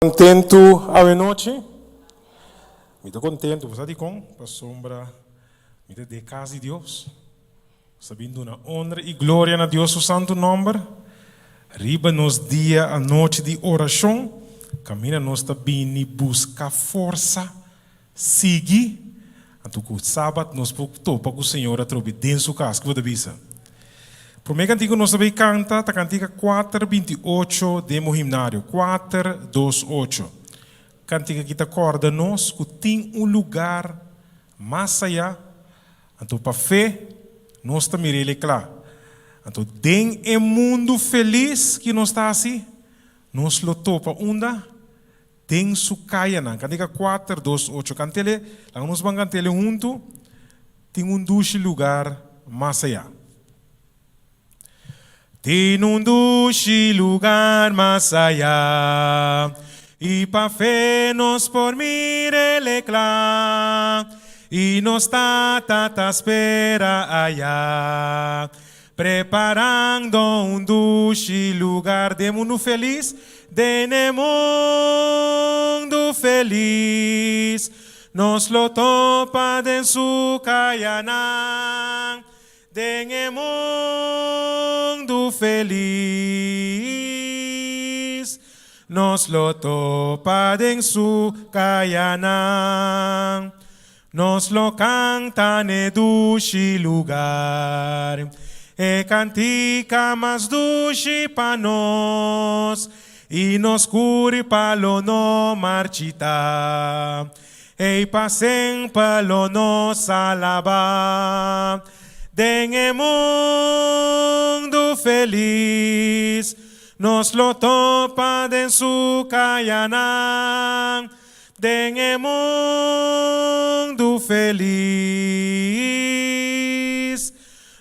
Kontentu awe nochi? Mi ta kontentu, bo sa dikon? Pasobra mi ta den kas di Dios. Nos ta bin duna onra i gloria na Dios su santu nòmber. Riba nos dia anochi di orashon, kaminda nos ta bini buska forsa, sigui, anto ku sabat nos por topa ku Señor atrobe den su kas. Ke bo ta bisa? Promé kantika ku nos ta bay kanta ta kantika kuater binti ocho den bo himnario, kuater dos ocho. Kantika aki ta kòrda nos ku tin un lugar mas ayá, anto pa fe nos ta mira el e kla. Anto den e mundu felis ki nos ta hasi, nos lo topa unda? Den su kayanan. Kantika kuater dos ocho. Kantele, laga nos ban kantele huntu, Tin un dushi lugar mas ayá. Tin un dushi lugar mas ayá, I pa fe nos por mir'el e kla, I nos Tata ta spera ayá. Preparando un dushi lugar den mundu felis, den e mundu felis. Nos lo topa den su kayanan, den e mundu felis. Nos lo topa den su kayanan. Nos lo canta n'e dushi lugar, e cantica mas dushi pa nos, i nos curpa lo no marchita, ei pa semper lo nos alaba. Den e mundu felis, nos lo topa den su cayanan, Den e mundu felis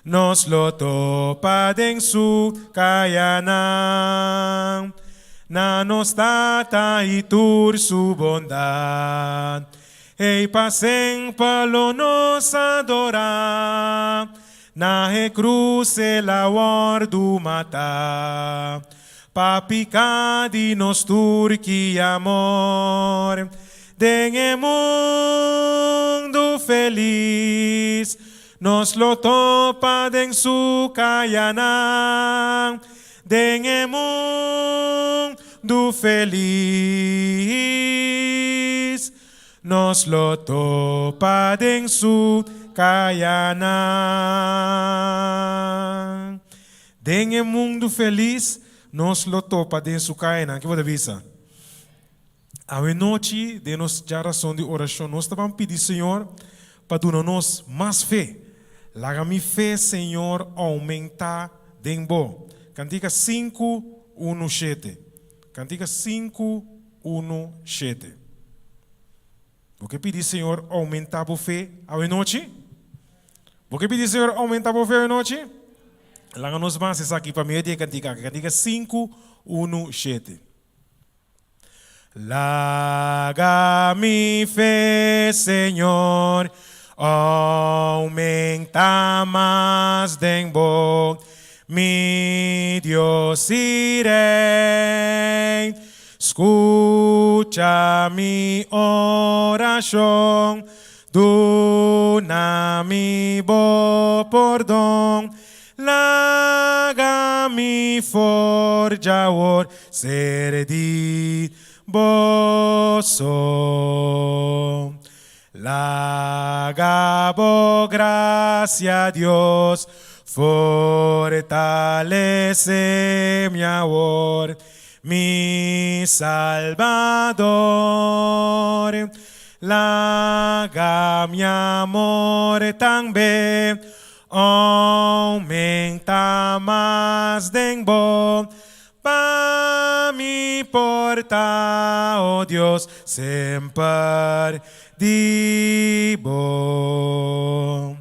nos lo topa den su kayanan. Na nos Tata i tur su bondat, ei pa semper lo nos adorá. Na e krus el a wòrdu matá. Pa piká di nos tur ki amor den e mundu felis nos lo topa den su kayanan den e mundu felis nos lo topa den su kayanan. Den e mundu felis nos lo topa den su kayanan. Ke bo ta bisa? Awe nochi den nos djarason di orashon nos ta ban pidi Señor pa duna nos mas fe. Laga mi fe, Señor, oumentá den bo. Kantika sinku, unu, shete. Kantika sinku, unu, shete. Bo ke pidi Señor oumentá bo fe awe nochi? Bo ke pidi Señor aumenta bo fe awenochi? Laga nos basa esaki pa medio di e kantika aki, kantika sinku, unu, shete. Laga mi fe, Señor, aumenta mas den bo, mi Dios i Rey. Skucha mi orashon, Duna mi bo pordon, laga mi forja awor ser di bo so. Laga bo gracia, Dios, fortalece mi awor, Mi Salbador, laga mi amor tambe aumenta mas den bo, pa mi por ta, oh Dios, semper di bo.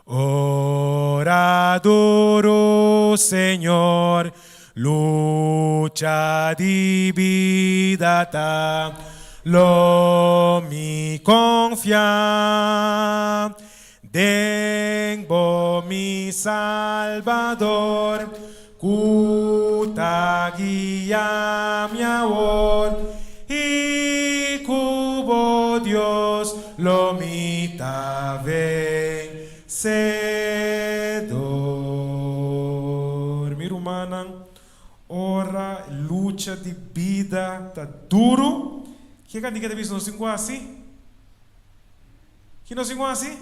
Ora duru, Señor, lucha di bida ta, lo mi confia den bo, mi Salbador, cu ta guia mi awor. lo mi ta vencedor. Mi rumannan, ora lucha di bida ta duru, ke kantika ta bisa nos tin ku hasi? Ki nos tin ku hasi?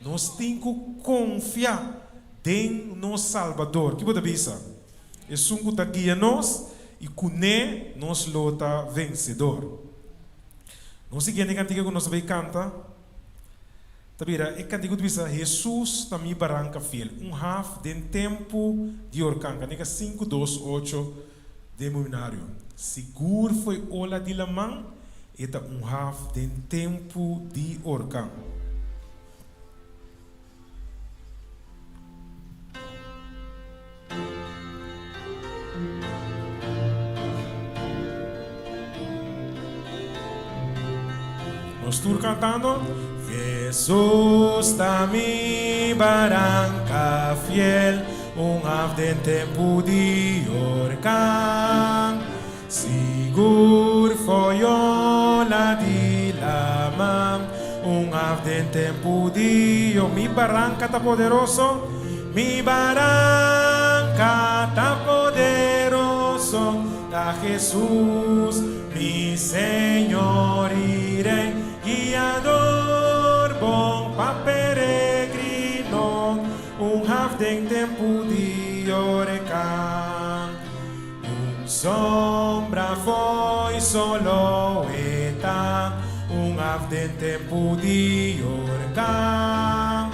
Nos tin ku konfia den nos Salbador. Ki bo ta bisa? Esun ku ta guia nos i kuné nos lo ta vensedor. Nos siguiente kantika ku nos ta bai kanta ta bira e kantika ku ta bisa Hesus ta mi baranka fiel, un haf den tempu di orkan. Kantika sinku dos ocho den Muminario. Sigur fo'i ola di laman e ta un haf den tempu di orkan. Nos tur cantando. Jesus ta mi baranca fiel, un haf den tempu di orkan. Sigur foyola di laman, un haf den tempu di yo. Mi baranka ta poderoso, mi baranka ta poderoso, ta Jesus, mi Señor i Rey, guiador bon pa peregrino, un haf den tempu di orekan. Un sombra fo'i solo e ta un haf den tempu di orkan.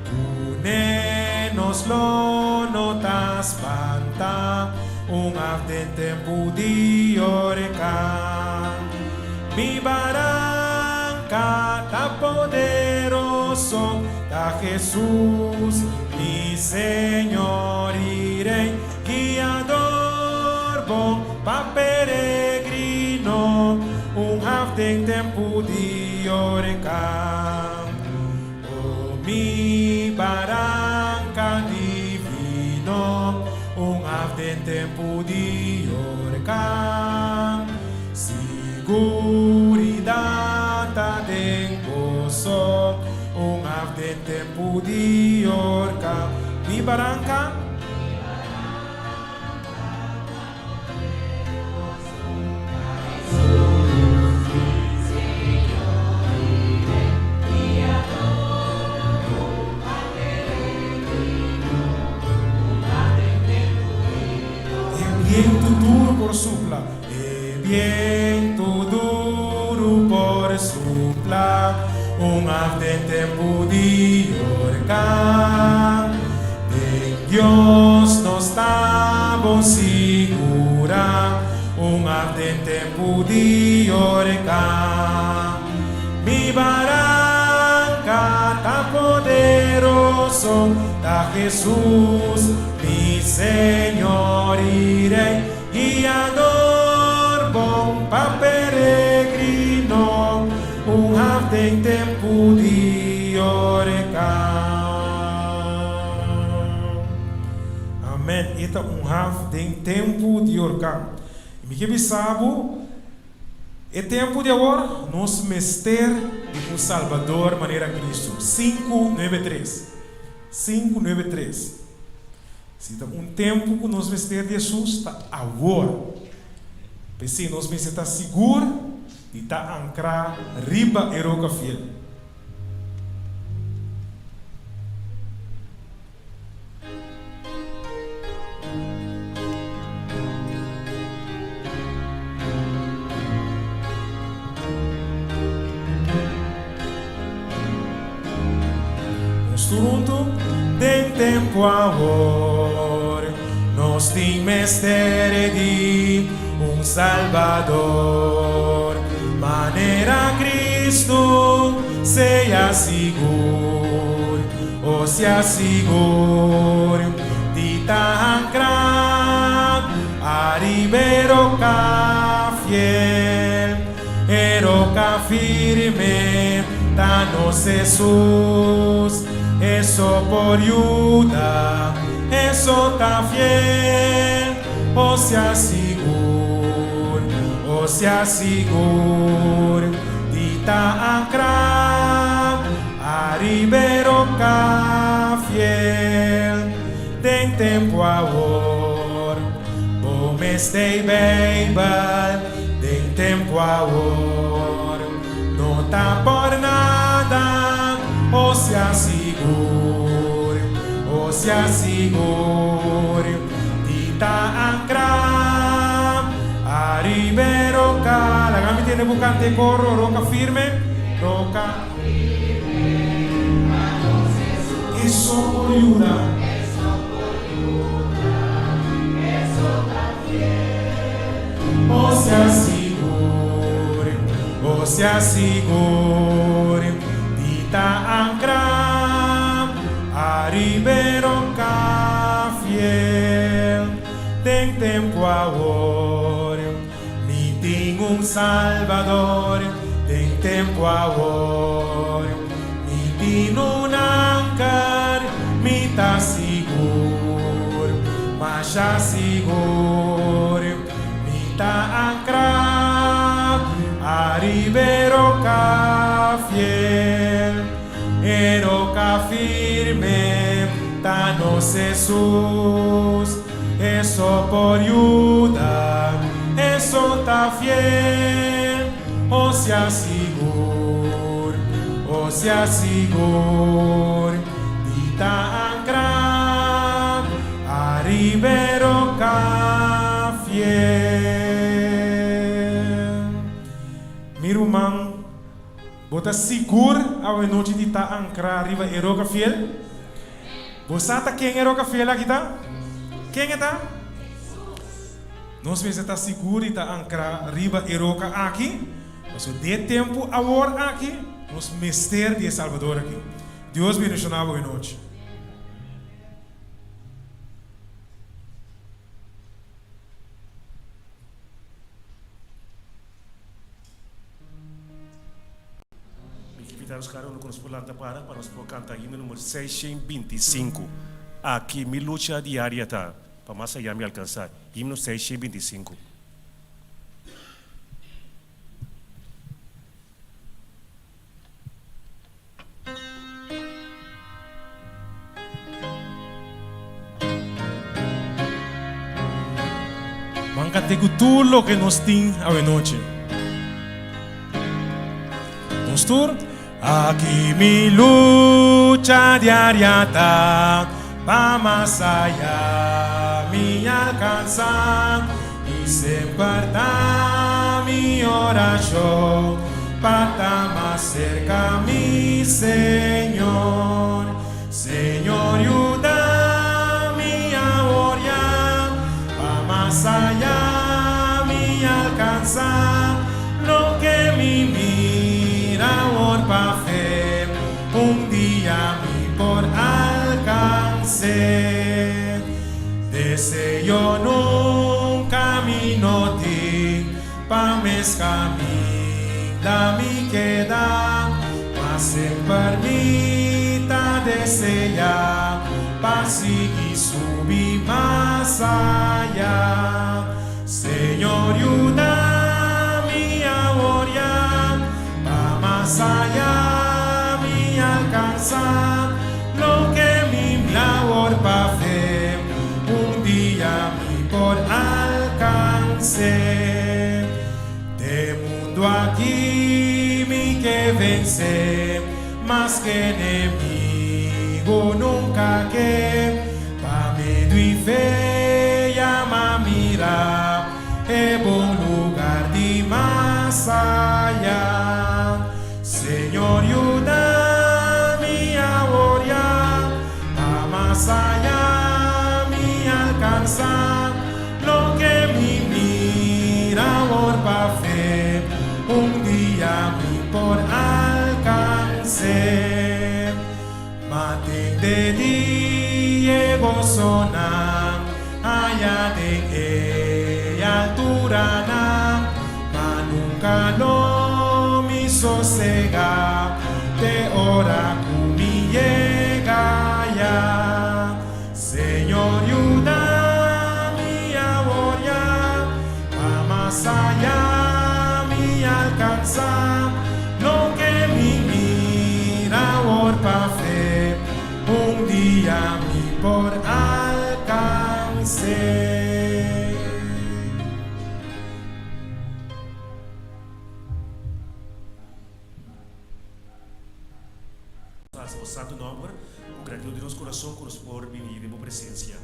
Kuné nos lo no ta spanta, un haf den tempu di orkan. Mi baranka ta poderoso, ta Jesus, mi Señor i Rey. Guiador bon pa peregrino, un haf den tempu di orekan. O mi baranka divino, un haf den tempu di orekan. Siguridat ta den boso, un haf den tempu di orkan. Mi baranka. E bientu duru por supla, e bientu duru por supla, un af den tempu di orkan. Den Dios nos ta bon sigurá, un af den tempu di orkan. Mi baranka ta poderoso, ta Jesus, mi Señor i Rey, guiador bon pa peregrino, un haf den tempu di orekan. Amen, e ta un haf den tempu di orkan. I mi ke bisa bo, e tempu di awor nos mester di un Salbador manera Cristo. Sinku nuebe tres. Sinku nuebe tres. Si ta un tempu ku nos mester di Hesus, ta awor. P'esei nos mester ta sigur di ta ankrá riba e roka fiel. Nos tur huntu den tempu awor, nos tin mester di un Salbador. Manera Cristo, sea sigur, o sea sigur di ta ancra ariba e roca fiel. E roca firme ta nos Hesus, Eso por yuda, eso ta fiel. O sea sigur, o sea sigur di. ta ankrá ariba e roka fiel. Den tempu awor, bo mester Beibel. Den tempu awor, no ta por nada, o sea sigur, o sea sigur di ta ankrá ariba e roka. Laga mi tende bo kanta e koro, Roka firme, roka. E so por yuda. O sea sigur, o sea sigur di ta ankrá ariba e roka fiel. Den tempu awor mi tin un Salbador, den tempu awor mi tin un anker, mi ta sigur, masha sigur, mi ta ankrá ariba e roka fiel. E roka firme ta nos Hesus, E so por yuda, E so ta fiel. O sea sigur, o sea sigur di ta ankrá ariba e roka fiel. Mi ruman, bo ta sigur awenochi di ta ankrá riba e roka fiel? Bo sa ta ken e roka fiel aki ta? Ken e ta? Nos mester ta sigur di ta ankrá riba e roka aki, pasobra den e tempu awor aki nos mester di e Salbador aki. Dios bendishoná bo e nochi. Mi ke invita nos kada uno ku nos por lanta para pa nos por kanta himno number 625, Aki mi lucha diaria ta, pa mas ayá mi alkansá. Himno 625. Ban kant'é ku tur loke nos tin awenochi. Nos tur. Aki mi lucha diaria ta, pa mas aya mi alcansa, y semper ta mi oracion, pa ta mas cerca mi Señor. Señor yuda mi awor ya, pa mas aya mi alcansa loke mi mira awor pa fe, un dia mi por alcance. Deseo nunca mi no tin pa mes caminda mi keda, ma semper mi ta desea pa sigui subi mas aya. Señor yuda mi awor ya, pa mas aya mi alcansa loke mi awor pa fe, un dia mi por alcance. De mundo aki mi ke vence, maske enemigo nunca ke, pa medio y fe ya m'a mira e bon lugar di mas aya. Señor yuda mi awor ya, pa mas aya mi alcansa loke mi mira awor pa fe, un dia mi por alcance. Ma tende di e gosonan aya den e alturanan, ma nunca lo mi sosega te ora cu mi yega aya. Señor yuda mi awor ya, pa mas aya mi alcansa. ya mi por alkans'é. Hasi bo santu nòmber ku gratitud di nos kurason ku nos por bini den bo presensia.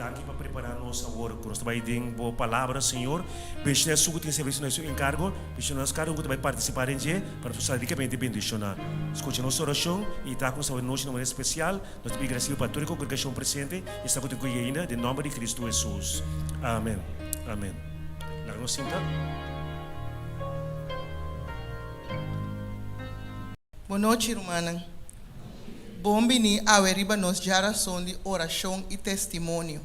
Danki pa prepará nos awor ku nos ta bai den bo palabra, Señor. Bendishoná esun ku tin servisio na su enkargo. Bendishoná nos kada un ku ta bai partisipá den dje pa nos por sali rikamente bendishoná. Skucha nos orashon i ta ku nos awe nochi na manera spesial. Nos ta pidi grasio pa tur e kongregashon presente i esnan ku tin ku yei ainda den nòmber di Kristu Hesus. Amen. Amen. Laga nos sinta. Bon nochi rumannan. Bon bini awe riba nos djarason di orashon i testimonio.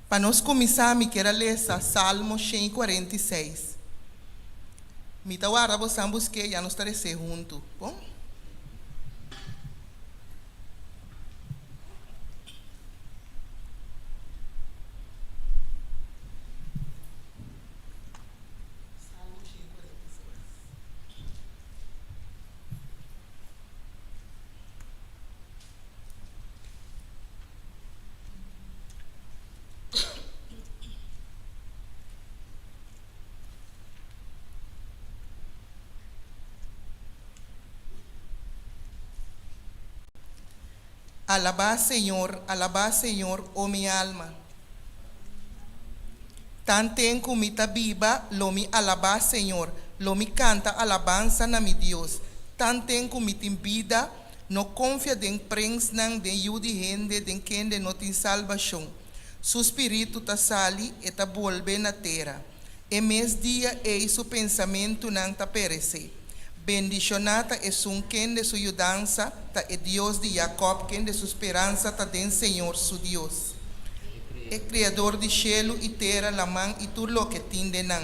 Pa nos kuminsá mi kier a lesa Salmo 146. Mi ta warda bosan busk'é ya nos ta res'é huntu. Bon? Salmo 146. Alabá Señor, alabá Señor, o mi alma. Tanten ku mi ta biba, lo mi alabá Señor, lo mi kanta alabansa na mi Dios. Tanten ku mi tin bida, no konfia den prensnan, den yu di hende, den kende no tin salbashon. Su spiritu ta sali, e ta bolbe na tera. E mes dia ei su pensamentunan ta peresé. Bendishoná ta esun kende su yudansa ta e Dios di Jakòb, kende su speransa ta den Señor su Dios, e Kreador di shelu i tera, laman i tur loke tin den nan,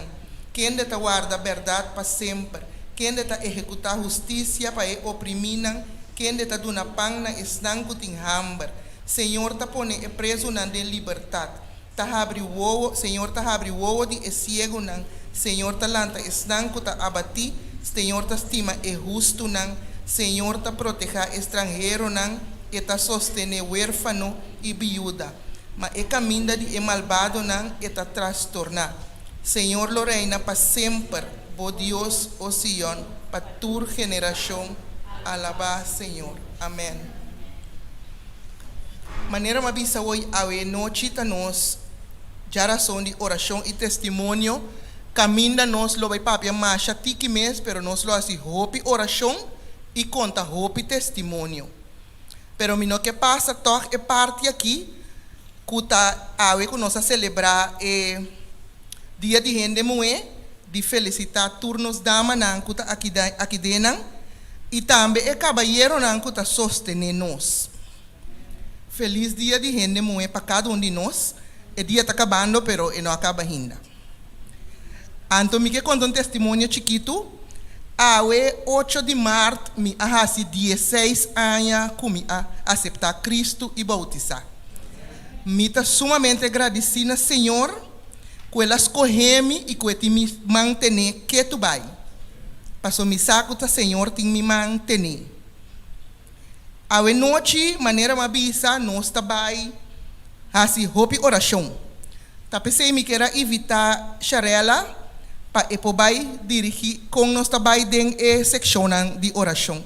kende ta warda bèrdat pa semper, kende ta ehekutá hustisia pa e oprimínan, kende ta duna pan na esnan ku tin hamber. Señor ta pone e prezunan den libertat. Ta habri wowo, Señor ta habri wowo di e siegunan, Señor ta lanta esnan ku ta abatí, Señor ta stima e hustunan, Señor ta protehá e stranheronan, E ta sostené wérfano i biuda, ma e kaminda di e malbadonan E ta trastorná. Señor lo reina pa semper, bo Dios, o Sion, pa tur generashon. Alabá Señor. Amèn. Manera m'a bisa hoy awe nochi ta nos djarason di orashon i testimonio kaminda nos lo bai papia masha tiki mes pero nos lo hasi hopi orashon i konta hopi testimonio. Pero mi no ke pasa tòg e parti aki ku ta awe ku nos a selebrá e Dia di Hende Muhé di felisitá tur nos damanan ku ta aki den nan i tambe e kabayeronan ku ta sostené nos. Felis Dia di Hende Muhé pa kada un di nos. E dia ta kabando pero e no a kaba ainda. Anto mi ke konta un testimonio chikitu. Awe ocho di mart mi a hasi dieseis aña ku mi a aseptá Kristu i boutisá. Mi ta sumamente gradisí na Señor ku el a skohé mi i ku e tin mi man tené ketu bai, paso mi sa ku ta Señor tin mi man tené. Awe nochi, manera mi a bisa, nos ta bai hasi hopi orashon. Ta p'esei mi kier a invitá Sharella pa e por bai dirigí kon nos ta bai den e sekshonnan di orashon.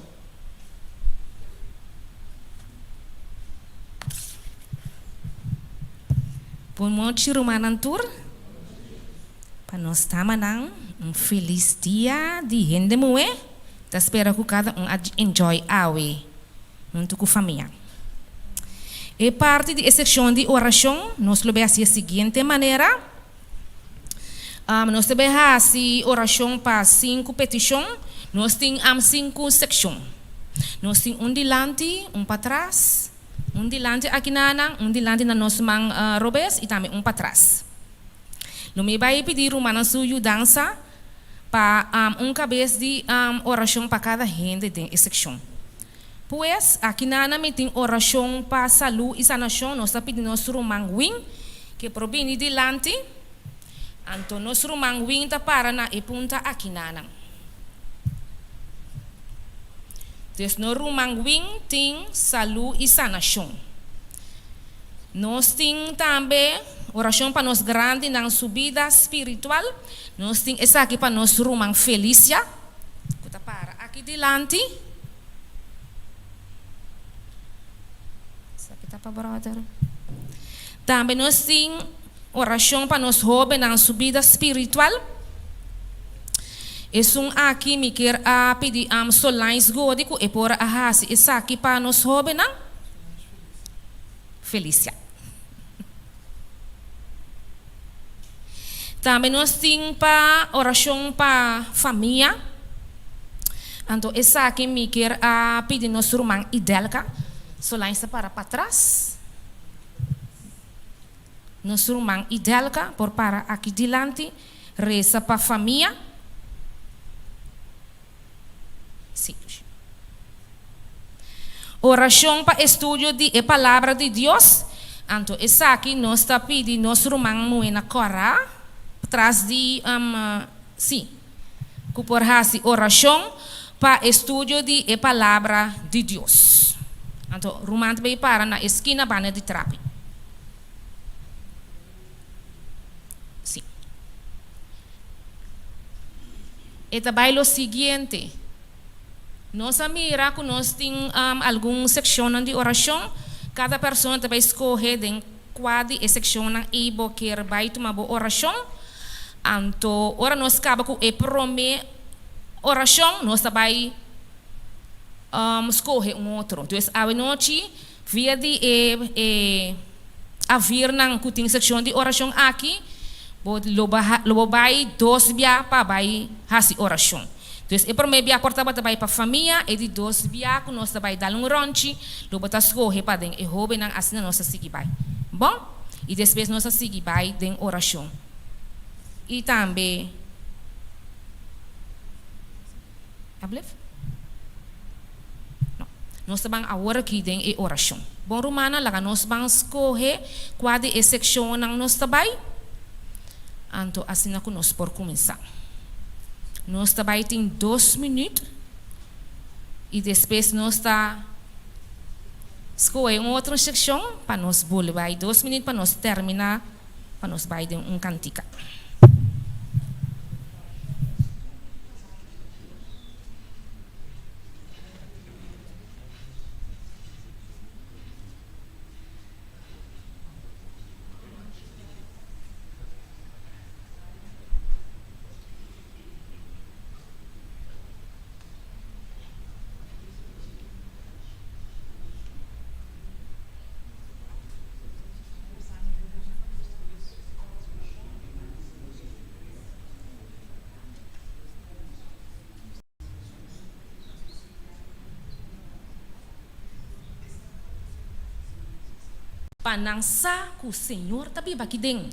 Bon nochi rumannan tur. Pa nos tamanan un felis dia di hende muhé. Ta spera ku kada un a enjoy awe huntu ku famia. E parti di e sekshon di orashon nos lo bai hasi e siguiente manera. Nos ta bai hasi orashon pa sinku petishon. Nos tin sinku sekshon. Nos tin un dilanti, un patras, un dilanti aki nanan, un dilanti na nos man robes i tambe un patras. Lo mi bai pidi rumannan su yudansa pa un kabes di orashon pa kada hende den e sekshon. Pues, aki nana mi tin orashon pa salú i sanashon, nos ta pidi nos ruman Win ke por bini dilanti. Anto nos ruman Win ta para na e punta aki nanan. Dus nos ruman Win tin salú i sanashon. Nos tin tambe orashon pa nos grandinan su bida spiritual. Nos tin esaki pa nos ruman Felicia, ku ta para aki dilanti. Esaki ta pa brother. Tambe nos tin orashon pa nos hóbennan su bida spiritual. Esun aki mi kier a pidi am Solange Godi ku e por a hasi esaki pa nos hóbennan. Felicia. Tambe nos tin pa orashon pa famia. Anto esaki mi kier a pidi nos ruman Idelka. Solange ta para patras. Nos ruman Idelka por para aki dilanti resa pa famia. Sí. Orashon pa estudio di e Palabra di Dios. Anto esaki nos ta pidi nos ruman muhé na kòrá tras di, sí, ku por hasi orashon pa estudio di e Palabra di Dios. Anto ruman ta bai para na e skina banda di trapi. Sí. E ta bai lo siguiente. Nos a mira ku nos tin algun sekshonnan di orashon. Kada persona ta bai skohe den kua di e sekshonnan ei bo kier bai tuma bo orashon. Anto ora nos kaba ku e promé orashon, nos ta bai skohe un otro. Dus awenochi via di e e avirnan ku tin sekshon di orashon aki, bo lo lo bo bai dos bia pa bai hasi orashon. Dus e promé bia por tabata bai pa famia, e di dos bia ku nos ta bai dal un rònchi, lo bo ta skohe pa den e hóbennan, asina nos ta sigui bai. Bon, i despues nos ta sigui bai den orashon. I tambe, Ablef? No. Nos ta ban awor aki den e orashon. Bon rumannan, laga nos ban skohe kua di e sekshonnan nos ta bai, anto asina ku nos por kuminsá. Nos ta bai tin dos minüt i despues nos ta skohe un otro sekshon pa nos bolbe bai dos minüt pa nos terminá pa nos bai den un kantika. Pa nan sa ku Señor ta biba aki den.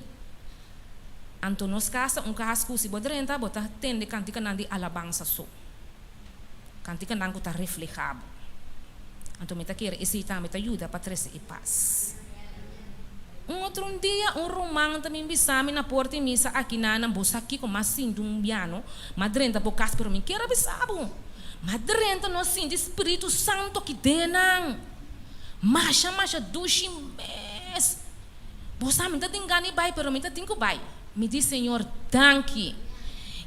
Anto nos kas ta un kas ku si bo drenta bo ta tende kantikanan di alabansa so. Kantikanan ku ta reflehá bo. Anto mi ta kere esei tambe ta yuda pa trese e pas. Un otro un dia un ruman ta bin bisa mi na porta di misa aki na nan bo sa kiko m'a sinti un biano m'a drenta bo kas pero mi kier a bisa bo m'a drenta no sinti spiritu santo aki den nan masha masha dushi mes bo sa mi ta tin gana di bai pero mi ta tin ku bai mi di señor danki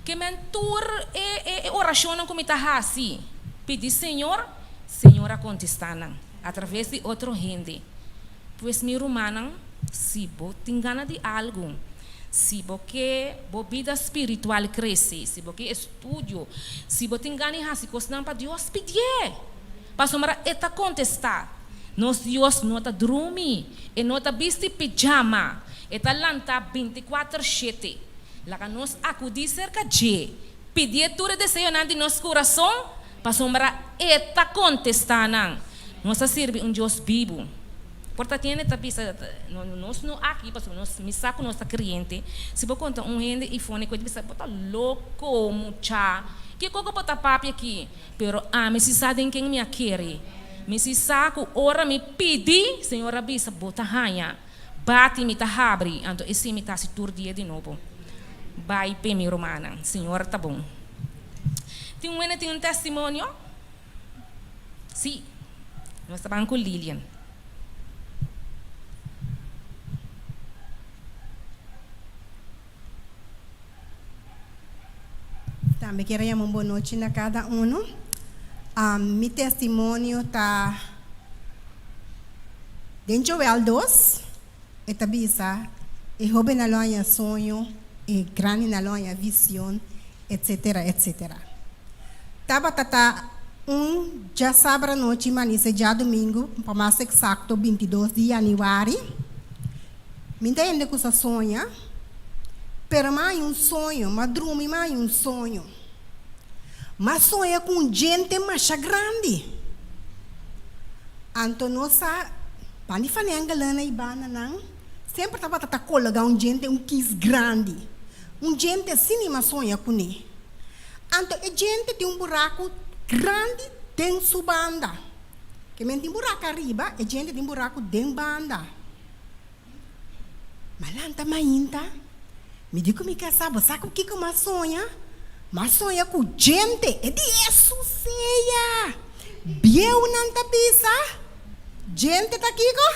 ke men tur e e orashonnan ku mi ta hasi pidi señor señor a kontesta nan atraves di otro hende. Pues mi rumannan, si bo tin gana di algu, si bo ke bo bida spiritual krese, si bo ke estudio, si bo tin gana di hasi kosnan pa Dios, pidié! Pasobra E ta kontestá. Nos Dios no ta drumi, E no ta bisti pijama, E ta lantá bintikuater shete. Laga nos akudí serka dje, pidié tur e deseonan di nos kurason, Pasobra E ta kontestá nan. Nos ta sirbi un Dios bibu. Por ta hende ta bisa, Nos no aki pasobra nos mi sa ku nos ta kreyente. Si bo konta un hende i fone ku e ta bisa, Bo ta loko, mucha. Kiko ku bo ta papia aki? Pero ami si sa den ken mi a kere. Mi si sa ku ora mi pidi, Señor a bisa, bo ta haña. Bati, mi ta habri. Anto esei mi ta hasi tur dia di nobo. Bai p'e, mi rumannan. Señor ta bon. Tin un hende tin un testimonio? Sí, nos ta ban ku Lilian. Tambe kier a yama un bon nochi na kada uno. Mi testimonio ta den Joel dos, e ta bisa, E hobennan lo haña soño, e grandinan lo haña vision, etcetera, etcetera. Tabata ta un djasabra nochi manise djadumingu, pa mas eksakto bintidos di yanüari. Mi ta hende ku sa soña, pero m'a haña un soño, m'a drumi m'a haña un soño. M'a soña ku un djente masha grandi. Anto nos sa, ban di fanengelnan i bandanan, semper tabata ta kologa un djente un kis grandi. Un djente asina m'a soña kuné. Anto e djente tin un buraku grandi den su banda. Ke men tin buraku ariba, e djente tin buraku den banda. M'a lanta mainta, mi di ku mi kasá, bo sa ku kiko m'a soña? M'a soña ku djente, e di Hesus sea! Bieunan ta bisa, djente ta kiko?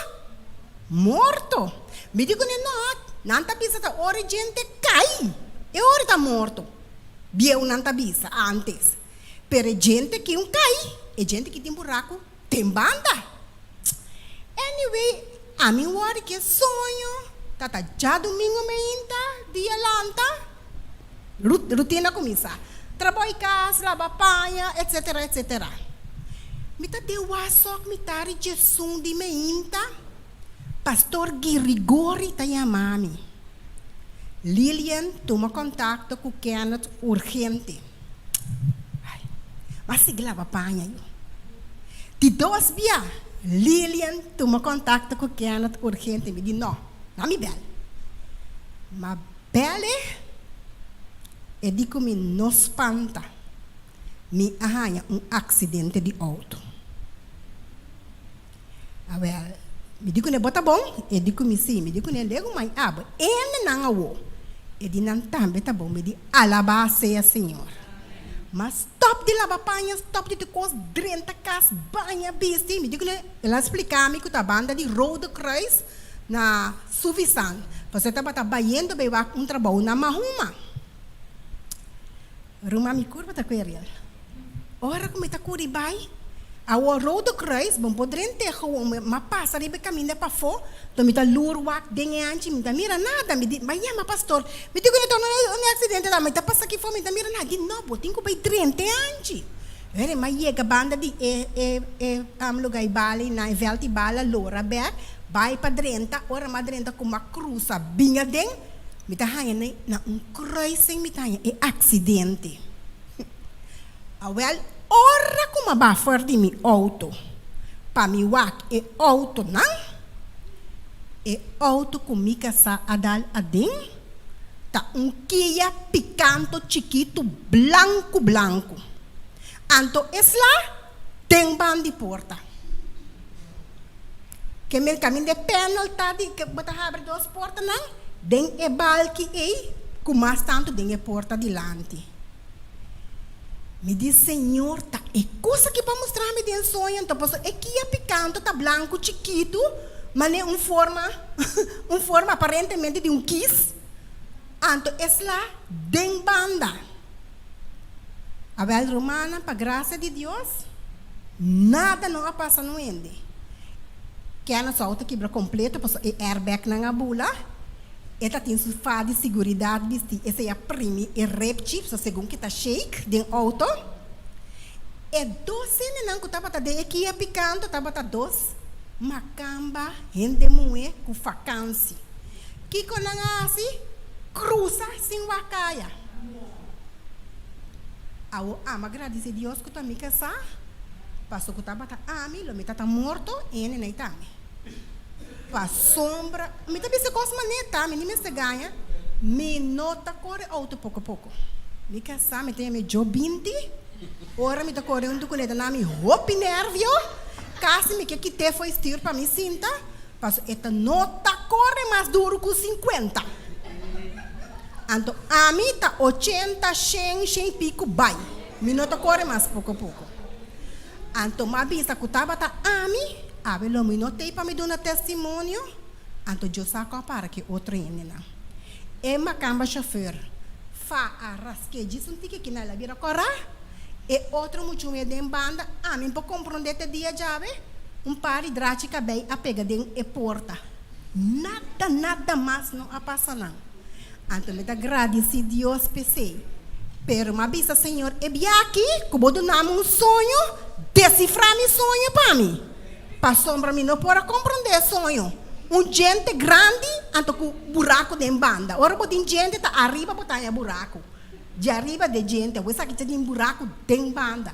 Morto. Mi di kuné, no, nan ta bisa ta ora e djente kai, e ora e ta morto. Bieunan ta bisa ántes. Pero e djente ki un kai, e djente ki tin buraku den banda. Anyway, ami wòrdu ke soño ta ta djadumingu meinta dia lanta, rutina kuminsá, trabou i kas, laba paña, etsetera, etsetera. Mi ta den wasòk mitari djesun di meinta, Pastor Girigori ta yama mi. Lilian tuma kontakto ku Kenneth urgente. Ai, m'a sigui laba paña yo. Di dos bia, Lilian tuma kontakto ku Kenneth urgente. Mi di, No, na mi bèl. M'a bèl e, e di ku mi no spanta. Mi a haña un aksidente di outo. Awel, mi di kuné, Bo ta bon? E di ku mi, Sí. Mi di kuné, Legu mai abo ende nan awo. E di nan tambe ta bon. Mi di, Alabá sea Señor. Ma stòp di laba paña, stòp di tur kos, drenta kas, baña, bisti. Mi di kuné, el a splika mi ku ta banda di Rode Kruis na Suvisan, pasobra e tabata bayendo bai wak un trabou na Mahuma. Ruman mi kurpa ta kueriel. Ora ku mi ta kuri bai, awor Rode Kruis, bo por drent'é gewoon, m'a pasa riba e kaminda pafó, to mi ta lur wak den e anchi, mi ta mira nada, mi di, bai yama pastor, mi di ku no un aksidente ta, mi ta pasa aki for, mi ta mira nada, di no, bo tin ku bai drent'é anchi. Wèl, m'a yega banda di e e e lugá i bala i nan, e vèlt i bala, lora bèk, bai pa drenta, ora m'a drenta ku m'a krusa bin aden, Mi ta haña na na un kruising mi ta haña e aksidente. Awèl, ora ku mi a baha for di mi outo pa mi wak e outonan, e outo ku mi kasá a dal aden ta un Kia Picanto chikitu blanku blanku. Anto e sla den ban di porta. Ke men kaminda e panel ta di ke bo ta habri dos portanan den e balki ei ku mas tantu den e porta dilanti. Mi di, Señor, ta e kos aki bo a mustra mi den soño anto? Pasobra e kia pikanto ta blanku chikitu, manera un forma, un forma aparentemente di un kis, anto e sla den banda. Awel, rumannan, pa grasia di Dios, nada no a pasa no hende. Kenneth su auto kibra kompleto pasobra e airbagnan a bula. E ta tin su fa di siguridat bisti, esei a primi e repchi, so segun ke ta shake den auto. E dos hendenan ku tabata den e Kia Picanto tabata dos makamba hende muhé ku fakansi. Kiko nan a hasi? Krusa sin wak kaya. Awo ama gradisi Dios ku ta mi kasá, paso ku tabata ami lo mi ta ta morto, ene na i tami. Pasobra mi ta bisa kos manera ta, mi ni mester gaña, mi no ta kore outo poko poko. Mi kasá mi ta yama e djo binti, ora mi ta kore huntu kuné ta na mi hopi nervio, kasi mi ke kit'é for e stuur pa mi sinta, Paso e ta no ta kore mas duru ku sinkuenta. Anto ami ta ochenta, shen, shen i piku bai. Mi no ta kore mas poko poko. Anto m'a bisa ku tabata ami, awe lo mi no t'ei pa mi duna testimonio. Anto Dios sa ku a para ku e otro hendenan. E makamba shofùr fa a rask'é djis un tiki kina el a bira kòrá. E otro muchu'e den banda, ami por komprondé te dia djawe, un par di drachi kabei a pega den e porta. Nada, nada mas no a pasa nan. Anto mi ta gradisí Dios p'esei. Pero m'a bisa Señor, e bia aki ku bo duna mi un soño, desifrá mi soño pa mi. Pasobra mi no por a komprondé e soño. Un djente grandi anto ku buraku den banda. Ora bo tin djente ta ariba bo ta haña buraku. Di ariba de djente. Awor esaki ta tin buraku den banda.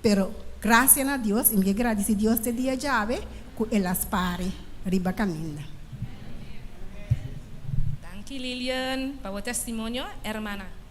Pero grasia na Dios i mi ke gradisí Dios te dia djawe ku el a spari riba kaminda. Danki Lilian pa bo testimonio hermana.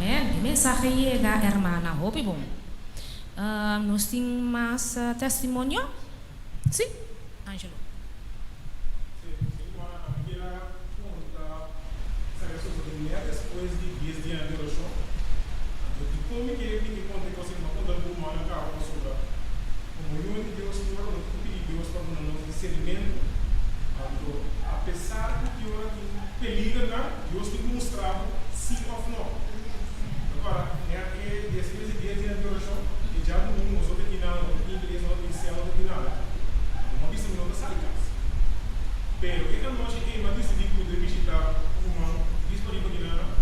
Amen. E mensahe yega, hermana. Hopi bon. Nos tin mas testimonio? Si, Angelo. Si, si, Juana, ami kier a konta sa ke sosodé nèt despues di dies dia di orashon. Anto, dikon mi ke mi ke konta e kos aki? Mi a konta algun rumannan kaba pasobra komo yunan di Dios ki ora nos ta pidi Dios pa duna nos disernimentu. Anto, apesar ku ki ora tin peligernan, Dios tin ku mustra bo si òf nò. Recorda, e despues di dies dia di orashon, e djadumingu nos no ta tin nada, no ta tin iglesia, no ta tin sel, no ta tin nada. Anto mi a bisa mi no ta sali kas. Pero e anochi ei mi a disidí ku mi ta bishitá un ruman dis pariba di nana.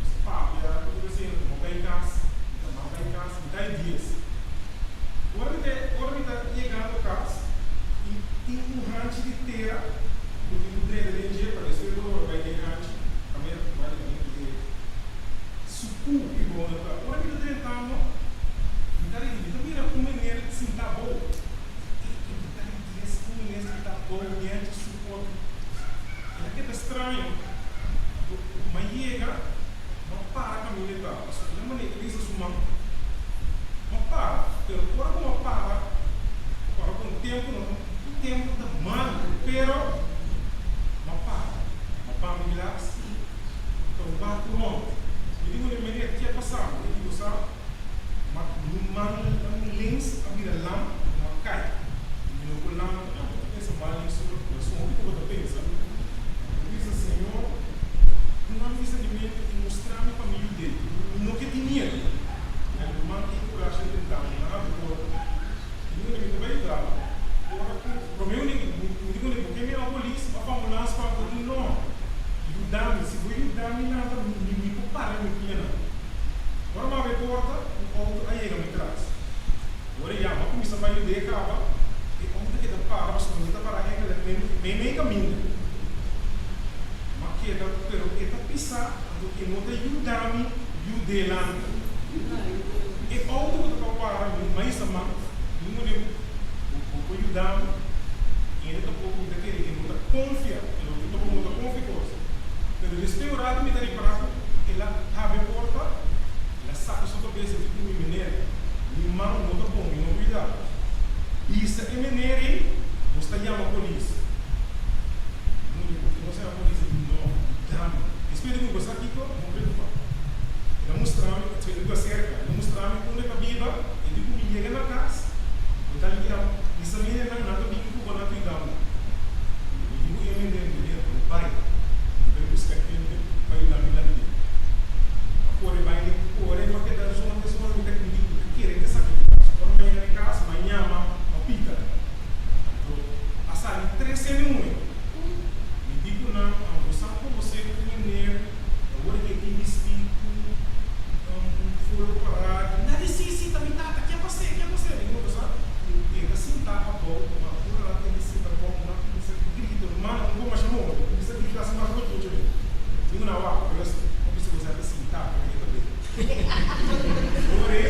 Nos a papia ku tur esei, anto mi a bai kas, mi ta mas bai kas, mi ta e dies. Ora mi ta ora mi ta yegando kas i tin un hanchi di tera ku tin ku drenta den dje pa despues bo logra bai den hanchi kaminda básikamente e sukú i bo no ta. Ora mi ta drentando mi ta ridi mi ta mira un meneer sintá bou i i mi ta ridi es un meneer sintá bou dianti su porta. El a keda straño. m'a yega, m'a para kaminda e ta. Pasobra e manera e bisa su man, m'a para. Pero ora ku m'a para, ora ku un tempu no ta, un tempu ta malu, pero m'a para. M'a baha mi glas, ta wak rònt. Mi di ku e meneer, ke a pasa bo? E di, Bo sa, m'a mi man links a bira lam, m'a kai. Mi no por lanta. Bo ta pensa mal den su kurason. Hopi ku bo ta pensa. Bo bisa, Señor, duna mi discernimento i mustra mi pa mi yud'é. Mi no ke tin miedu. Mi ruman tin kurashi di tenta mi. Nan habri porta. Mi di kuné, Mi ta bai yuda bo. Ora ku promé un di mi di kuné, Bo ke mi a polis òf ambulans pa bo? Di no. Yuda mi. Si bo yuda mi lanta, mi mi por para mi pianan. Ora mi habri porta, un outo a yega mi tras. Ora ya bo a kuminsá bai yud'é kaba, e outo keda para pasobra mi ta para enkele meimei kaminda. Ma keda, pero e ta pisá, anto e no ta yuda mi yud'é lanta. E outo ku ta para mi maisa man, mi murió, bo bo por yuda mi? Hende tampoko mi ta kere, e no ta konfia, e no tampoko no ta konfia kos. Pero despues un rato mi ta ripará ku el a habri e porta, el a saka su kabes i di ku mi, Meneer, mi man no ta bon, mi no cuida. Bisa e meneer ei, nos ta yama polis. Mi di, Por ke nos yama polis? E di, No, dame. Despues di ku bo sa kiko, no preocupa. El a mustra mi, e lugar cerca, el a mustra mi unda e ta biba, e di ku mi yega na cas, bo ta liga, bisa meneernan, nan ta bini ku bo, nan ta yuda bo. Mi di ku e meneer, Meneer, bo bai, mi bai busca hende pa yuda mi lant'é. A kore bai den kore pa keda zon des ora mi ta mi ta kere ke saki di kas. Ora mi a yega na kas mi a yama pa pita. Anto a sali tres hende muhe. Mi di ku nan a bo sa konosé un meneer awor ke tin bistí ku un folo kòrá. Nan di si si ta mi tata ke a pas'é ke a pas'é. Mi di bo sa ku e ta sintá abou ma ora nan tende sinta abou nan kuminsá grita mana un por masha hopi kuminsá grita asi masha hopi. Mi ku nan wak. Bo bisa bo sa ta sintá, pero e ta bebe. Ora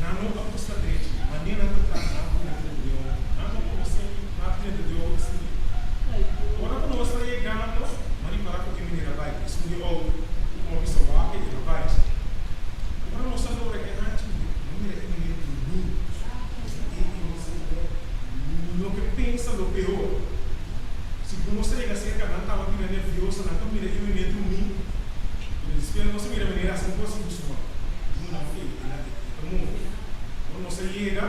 nan no a gusta drechi, manera nan ta trata nan ku drenta di Dios, nan no konosé nan drenta di Dios asina. Ora ku nos ta yegando, nan ripará ku e manera bai, esun di outo ku bo a bisa wak e ta bai. Ora nos a logra e hanchi, no mira e manera drumí. E no ke pensa lo peor. Segun nos ta yega serka, nan tabata bira nervioso, nan ta mira e meneer drumí, pero despues nos a mira meneer hasi un kos ku su man. Duna nan fe, el a e ta move. Ora nos a yega,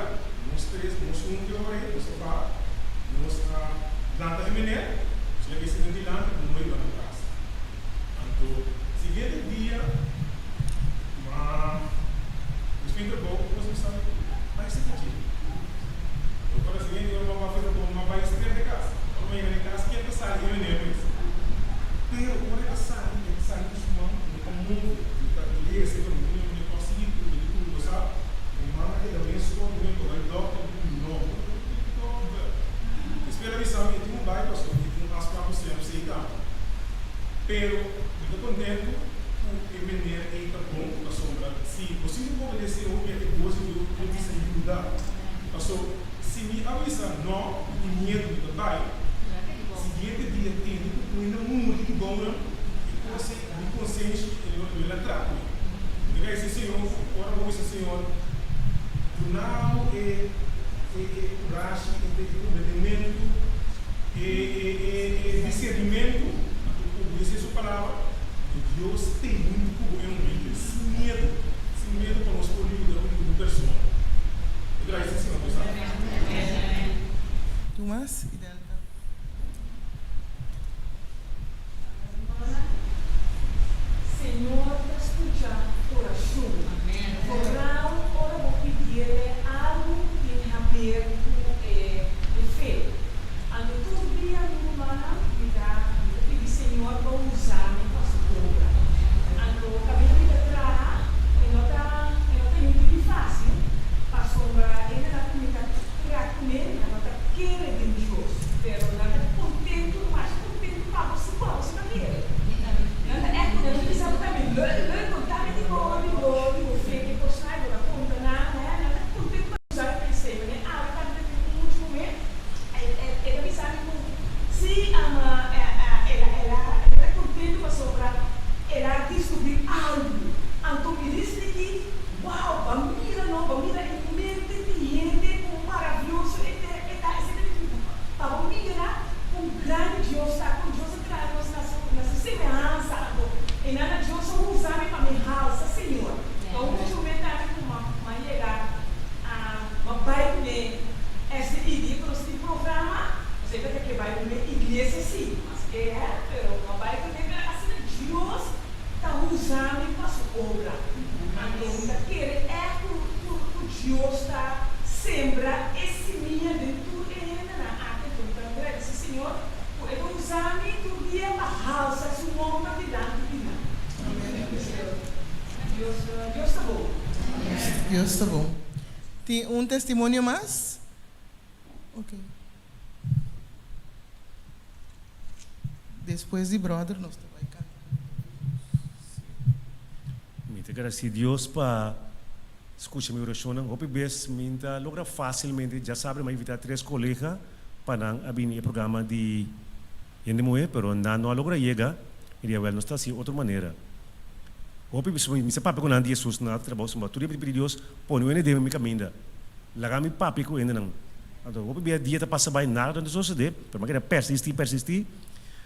nos tres, nos un ke ora ei, nos a ba, nos a lanta e meneer, nos a leba e sinta dilanti, nos a hiba nan kas. Anto, siguiente dia, ma nos fin trabou, nos a bisa, bai serka dje. Ora siguiente ora mama feta bo mama bai estrep de cas. Ora mama yega den cas ken ta sali e meneer mes. Pero ora e ta sali e ta sali cu su man no ta move e ta lese pero no tin no por sigui cu mi di cu bo sa mi man a keda mes con mi por bai dokter mi di no no tin dokter. Despues el a bisa mi e tin un bai pasobra mi tin un afspraak cu CMC tambe. Pero mi ta contento cu e meneer ey ta bon pasobra si bo sinti un poco deseo hopi a e voz di Dios por bisa yuda. Paso, si mi a bisa no, mi tin miedu, mi ta bai, siguiente dia tende ku un hende muri di bounan, e kos ei, mi konsenshi e lo lo a trata mi. Mi ta kai si Señor, ora bo bisa Señor, duna bo e e e kurashi, e e kombendementu, e e e e disernimentu, anto obedesé su palabra, anto Dios tei huntu ku bo e momento ei, sin miedu, sin miedu pa nos por yuda un persona. Tumas y Delta. Señor ta scucha oracion. Vooral ora bo pidiele algu tin haber cu e fe. Anto tur dia mi rumannan mi ta mi ta pidi Señor pa usa mi pa su obra. Anto caminda mi ta traha e no ta e no ta yunti di facil pasobra e nan a cuminsa traha cu mi nan no ta kere den Dios. usa mi pa su obra. Anto mi ta kere ègt ku ku Dios ta sembra e simia den tur e hendenan aki. Anto mi ta gradisí Señor ku e ta usa mi tur dia pa halsa su nòmber dilanti di nan. Dios Dios ta bon. Dios ta bon. Tin un testimonio mas? Ok. Despues di brother nos ta bai canta. Mi ta gradici Dios pa scucha mi oracionnan. Hopi bes mi ta logra facilmente, djasabra mi a invita tres colega pa nan a bini e programa di hende muhe, pero nan no a logra yega. Mi di, awel nos ta haci otro manera. Hopi bes mi sa papia cu nan di Jesus na trabao, suma tur dia mi ta pidi Dios pone un hende den mi caminda. Laga mi papia ku hendenan. Anto hopi bia dia ta pasa bai nada no ta sosodé, pero mi a keda persistí, persistí.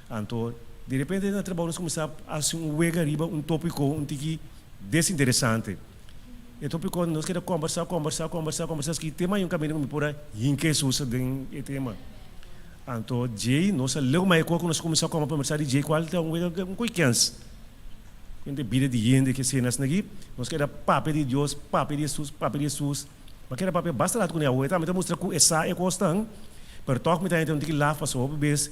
Anto di repente na trabou nos kuminsá hasi un wega riba un tópiko un tiki desinteresante. E tópiko nos keda kòmbersá, kòmbersá, kòmbersá, kòmbersá ski tema i un kaminda ku mi por a hinka Hesus den e tema. Anto djei nos a leu mai e kos ku nos kuminsá kòmbersá di djei kual ta un wega un koi kèns. Hende bida di hende ke sena asina aki, nos keda papia di Dios, papia di Hesus, papia di Hesus. Ma keda papia basta rato kuné awe tambe ta mustra ku e sa e kosnan, pero tòg mi ta henter un tiki laf pasobra hopi bes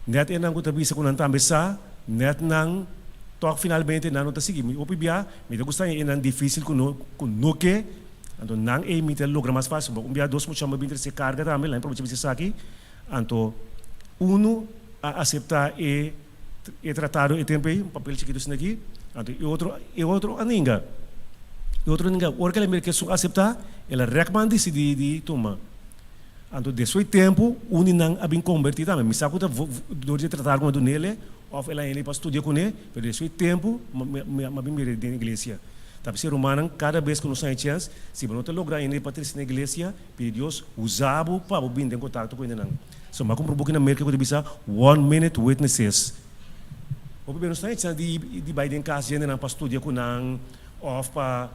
nèt e nan ku ta bisa ku nan tambe sa, nèt nan tòg finalmente nan no ta sigui. Mi hopi bia mi ta gusta e nan difisil ku no ku no ke, anto nan ei mi ta logra mas fásil. Un bia dos mucha mi a bin trese karga tambe, laña probecha bisa esaki, anto unu a aseptá e. E tratado e tempu ei, un papel chikitu asina aki, anto e otro, e otro a ninga. E otro a ninga. Ora ku el a mira ku esun a aseptá, el a rèk man disidí di tuma. Anto despues di tempu, un di nan a bin kombertí tambe. Mi sa ku ta dor di e tratado ku mi a dun'el òf el a hende pa studia kuné, pero despues di tempu mi a bin mira den iglesia. Ta p'esei rumannan, kada bes ku nos haña chèns, si bo no ta logra hende pa trese na iglesia, pidi Dios usa bo pa bo bin den kontakto ku hendenan. So m'a kumpra un buki na Merka ku ta bisa One Minute Witnesses. Hopi bes nos ta hecha di di bai den kas hendenan pa studia ku nan òf pa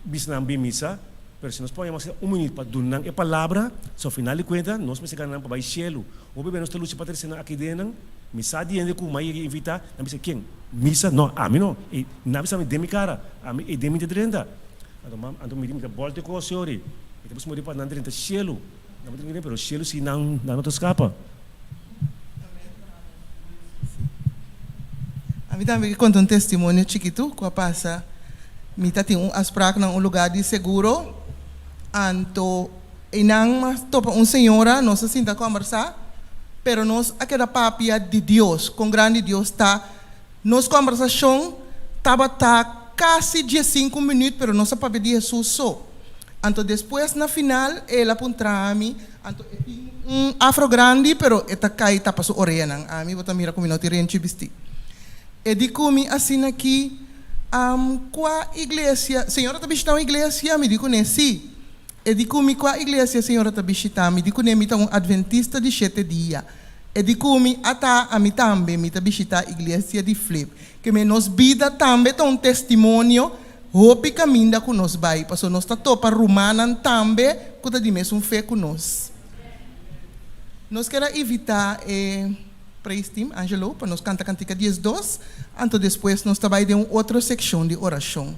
bisa nan bin misa, pero si nos pone mas un minüt pa duna nan e palabra, so final di kuenta nos mester gana nan pa bai shelu. Hopi bes nos ta lucha pa trese nan aki den nan. Mi sa di hende ku m'a yega invitá, nan bisa ken? Misa? No, ami no. E nan bisa mi den mi kara, ami e den mi ta drenta. Anto mam anto mi di mi ta bòlta e kos yori, mi ta busca pa nan drenta shelu. Nan bo tin kere, pero shelu si nan nan no ta skapa. Ami tambe ke konta un testimonio chikitu ku a pasa. Mi ta tin un afsprak na un lugar di seguro, anto einan mi a topa un señora, nos a sinta kòmbersá, pero nos a keda papia di Dios, kon grandi Dios ta. Nos kòmbersashon tabata kasi diesinku minüt, pero nos a papia di Hesus so. Anto despues na final el a puntra mi, anto e tin un afro grandi pero e ta kai tapa su oreanan, ami bo ta mira ku mi no tin renchi bisti. E di ku mi asina ki, Am, kua iglesia, señora ta bishita un iglesia? Mi di kuné, Si. E di ku mi, Kua iglesia señora ta bishita? Mi di kuné, Mi ta un adventista di shete dia. E di ku mi, Ata, ami tambe, mi ta bishita iglesia di Flip. Ke me nos bida tambe ta un testimonio Hopi kaminda ku nos bai, pasobra nos ta topa rumannan tambe ku ta di mesun fe ku nos. Nos ker a invitá e praise team, Angelo, pa nos kanta kantika 12, anto despues nos ta bai den un otro sekshon di orashon.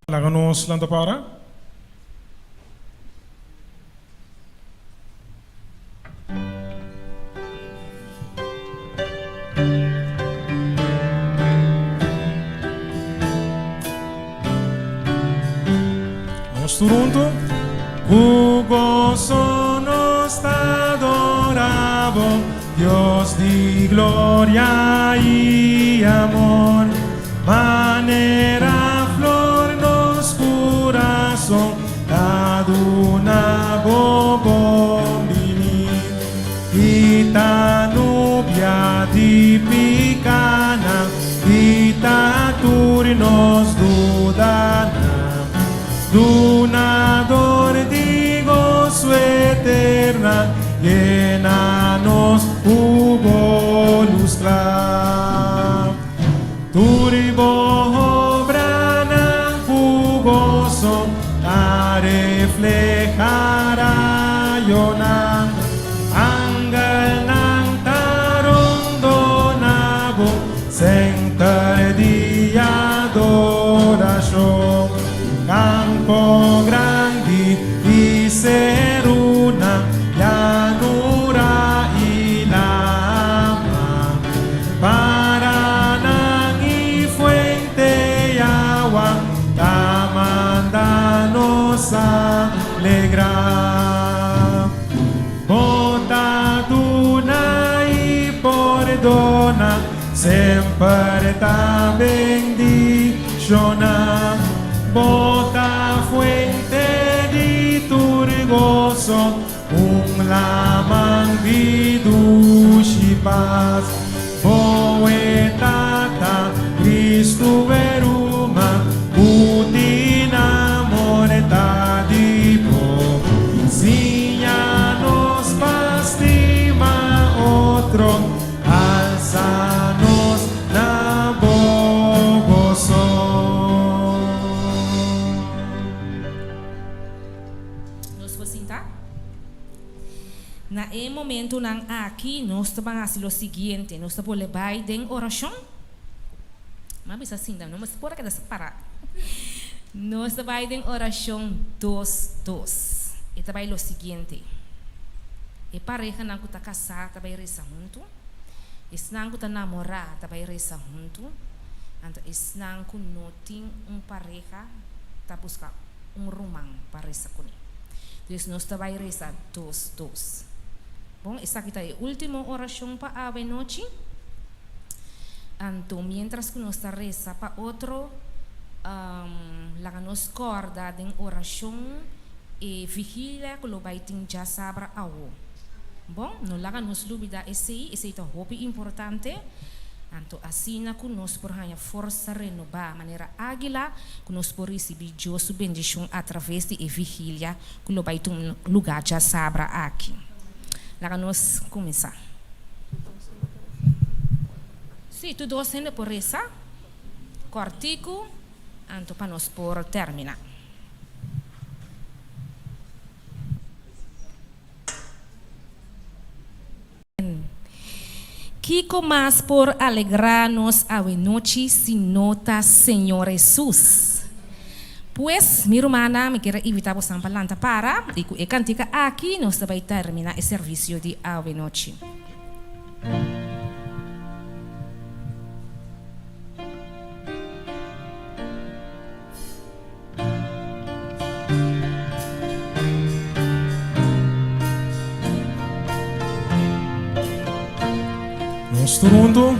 Laga nos lanta para. Nos tur hunto. Ku goso nos ta adora bo, Dios di gloria i amor. Manera flor nos kurason Ta duna bo bon bini Kita nubia di pikanan Kita tur nos dudanan Dunador di goso eternan Yena nos ku bo lus kla. Tur bo obranan ku goso ta reflehá rayonan. Angelnan ta rondá. perdona, semper ta bendiciona. Bo ta fuente di tur gozo, un laman di dushi paz. Bo e Tata, Cristo e ruman, cu tin amor ta di bo. Siña nos pa stima otro, alza nos na bo gozo. Nos por sinta? Na e momentonan aki nos ta ban hasi lo siguiente, nos ta bolbe bai den orashon. M'a bisa sinta, no mester por a keda para. Nos ta bai den orashon dos dos. E ta bai lo siguiente, e parehanan ku ta kasá ta bai resa huntu, esnan ku ta namorá ta bai resa huntu, anto esnan ku no tin un pareha ta buska un ruman pa resa kuné. Dus nos ta bai resa dos dos. Bon, esaki ta e último orashon pa awe nochi. Anto miéntras ku nos ta resa pa otro, laga nos kòrda den orashon e vigilia ku lo bai tin djasabra awo. Bon, no laga nos lubidá esei, esei ta hopi importante. Anto asina ku nos por haña forsa renobá manera águila, ku nos por risibí Dios su bendishon atraves di e vigilia ku lo bai tuma lugá djasabra aki. Laga nos kuminsá. Sí, tur dos hende por resa kòrtiku, anto pa nos por terminá. Kiko mas por alegrá nos awenochi si no ta Señor Hesus? Pues, mi rumannan, mi kier a invitá bosan pa lanta para, i ku e kantika aki nos ta bai terminá e servisio di awenochi. Nos tur huntu.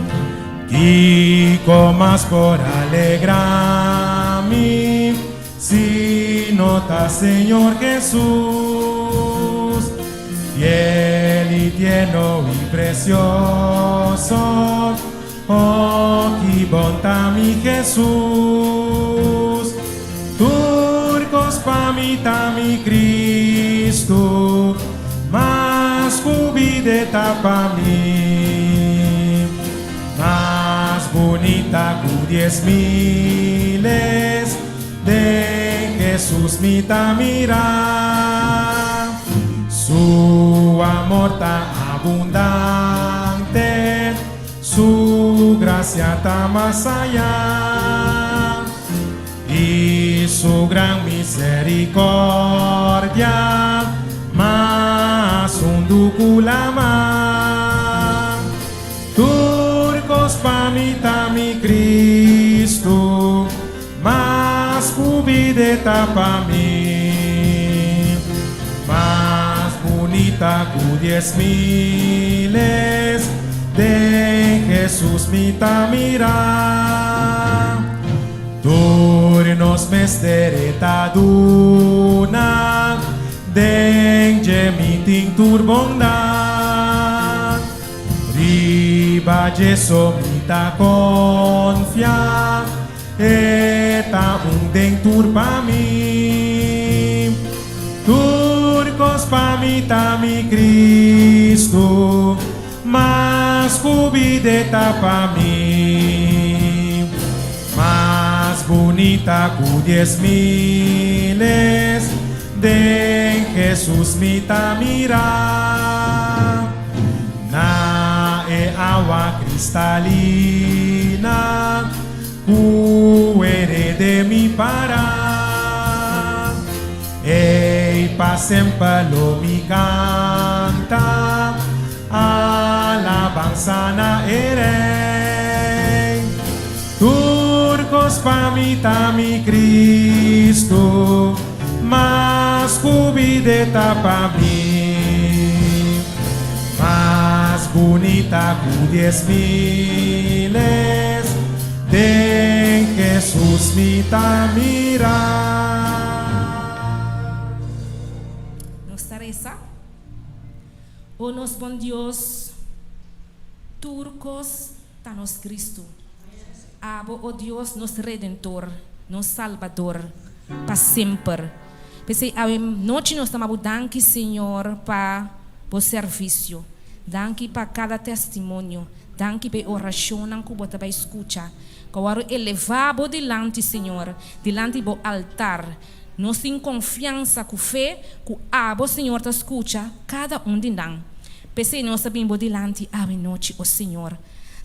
Kiko mas por alegrá mi si no ta Señor Jesús, fiel i tierno i precioso. Oh, ki bon ta mi Hesus! Tur kos pa mi ta mi Cristo, mas ku bida e ta pa mi. Mas bunita ku dies miles, den Hesus mi ta mira. Su amor ta abundante. Su gracia ta mas allá i su gran misericordia mas hundu ku lama. Tur kos pa mi ta mi Cristo, mas ku bida e ta pa mi. Mas bunita ku dies miles, den Hesus mi ta mira. Tur nos mester e ta duna, den dje mi tin tur bondat. Riba dje so mi ta konfia. E ta un den tur pa mi. Tur kos pa mi ta mi Cristo, mas ku bida e ta pa mi. Mas bunita ku dies miles, den Jesus mi ta mira. Na e awa cristalina. Ku herede mi para. Ey pa semper lo mi kanta alabansa na e Rey. Tur kos pa mi ta mi Cristo, mas ku bida e ta pa mi. Mas bunita. grita ku dies miles, den Hesus mi ta mira. Nos ta resa. O nos bon Dios, tur kos ta nos Kristu. Abo, o Dios, nos Redentor, nos Salbador, pa semper. P'esei awe nochi nos ta maba Bo danki, Señor, pa Bo servisio. Danki pa kada testimonio. Danki pa e orashonnan ku Bo ta bai skucha. Ku a wòrdu elevá Bo dilanti, Señor, dilanti Bo altar. Nos tin konfiansa ku fe ku Abo, Señor, ta skucha kada un di nan. P'esei nos ta bin Bo dilanti awe nochi, o Señor.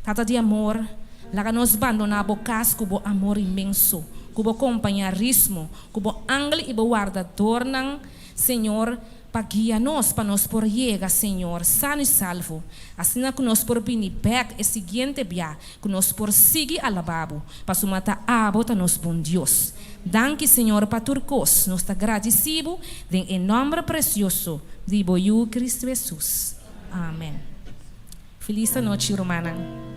Tata di amor, laga nos bandoná Bo kas ku Bo amor inmenso, ku Bo kompañarismo, ku Bo angel i Bo wardadornan, Señor, pa guia nos pa nos por yega, Señor, sano i salvo, asina ku nos por bini bèk e siguiente bia, ku nos por sigui alabá Bo, pasobra ta Abo ta nos bon Dios. Danki, Señor, pa tur kos. Nos ta gradisí Bo den e nòmber presioso di Bo Yu, Cristo Hesus. Amèn. Felis anochi, rumannan.